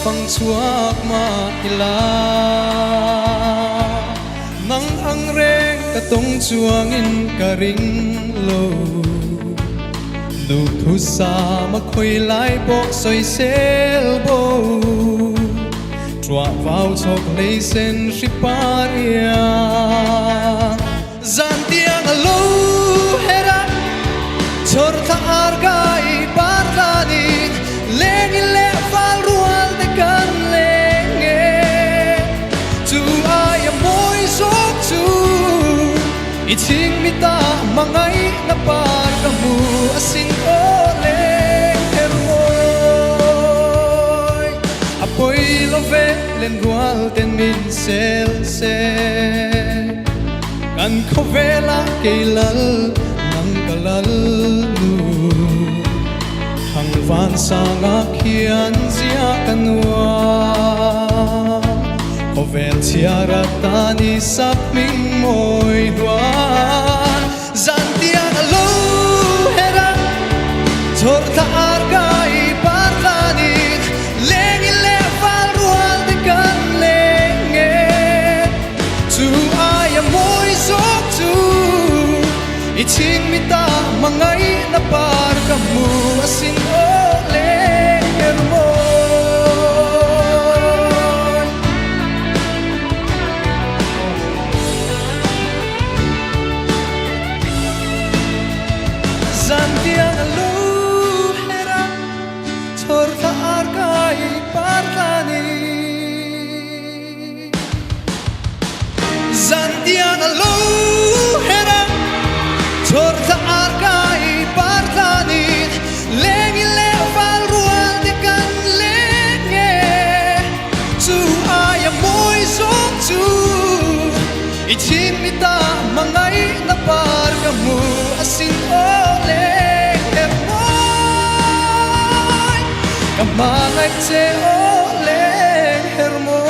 fang chhuak mah ila, nang ang reng ka tawng chuangin ka ring lo. Duhthusam a khawi lai pawh sawisel bo, Ṭuah vau chhawk hlei sen hri par iang. Zan tiang a lo her a, chhawr thla ar kai par tlanin, leng in leh fal rual te kan leng e. Chu aia mawi zawk chu i chhing mita hmangaihna par ka hmu asin aw leng her mawi. A pawi lo ve len rual ten min sel se. Kan khawvela kei lal nang ka lal nu. Thang van sanga khian zia ka nuam. Khawvel chhiar atan i sap hming mawi hluan. Zan tiang a lo her a, chhawr thla ar kai par tlanin, leng in leh fal rual te kan leng e. Chu aia mawi zawk chu i chhing mita hmangaihna par ka hmu asin aw leng her mawi. Zan tiang a lu her a, chhawr thla ar kai par tlanin. Zan tiang a lu her a, chhawr thla ar kai par tlanin. Leng in leh val rual te kan leng e, chu aia mawi zawk chu i chhim mita hmangaihna par ka hmu asin aw leng her mawi, ka hmangaih che aw leng her mawi.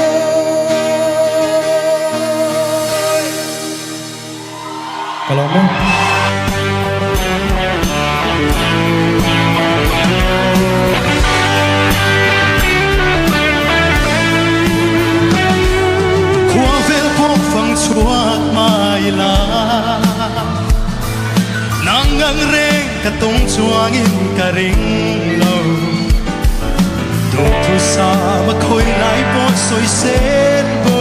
Ka lawm e. Khua vel pawh fang chhuak mai la, nang ang reng ka tawng chuangin ka ring lo. Duhthusam a khawi lai pawh sawi sel bo.